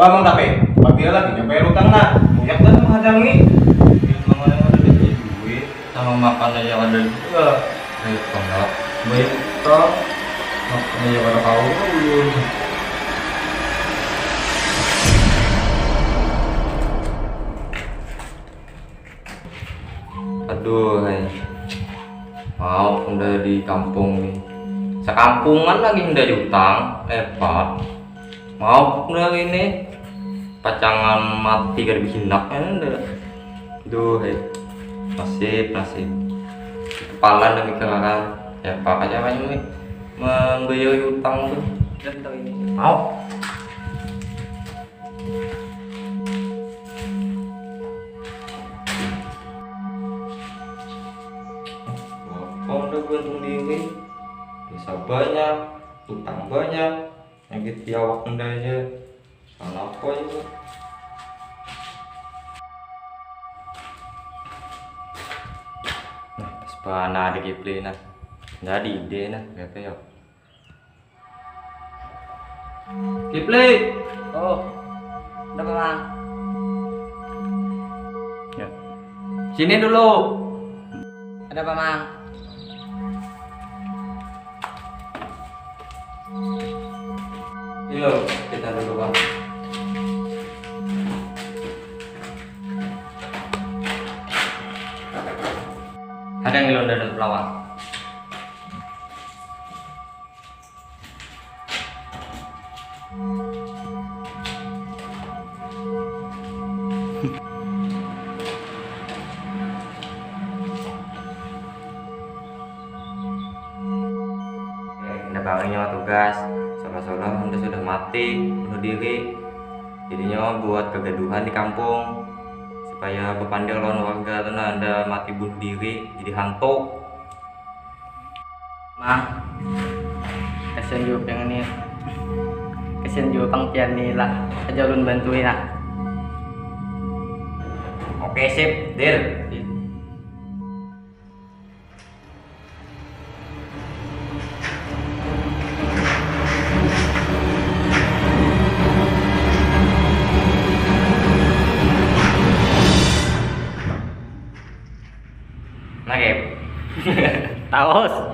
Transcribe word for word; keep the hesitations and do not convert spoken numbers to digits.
Bang, Bang Tape, pabila lagi nyampaian utang nah, banyak dah menghadangi. Memang ada duit, sama makan aja ada juga. Repot lah. Banyak utang, makan aja kada kawa ulun. Aduh, hai. Mau udah di kampung nih. Sekampungan lagi udah diutang, repot. Mau udah ini pacangan mati kada bihinak kan udah. Duh, hai. Nasib, nasib. Kepala udah mikir akan. Ya, apa aja kan ini membayar utang tuh. Dan tahu ini. Mau. Apa udah gantung diri? Dosa banyak, utang banyak, nyakiti awak unda aja. Salah apa aja tuh? Nah, pas bana ada Kipli nah. Nggak ada ide nah, kata ya. Kipli. Oh, ada apa, Mang? Ya. Sini dulu. Ada apa, Mang? Ini loh, kita dulu, Bang. Ada yang ngilu dari pelawak. Unda bangi nyawa tugas, seolah-olah unda sudah mati bunuh diri. Jadi nyawa buat kegaduhan di kampung supaya bepandir lawan warga tu nah, unda mati bunuh diri jadi hantu. Mang, kasihan juga pian ni. Kasihan juga pang pian ni lah. Aja ulun bantui nah. Oke, sip, deal. Nah, Kep. Taus.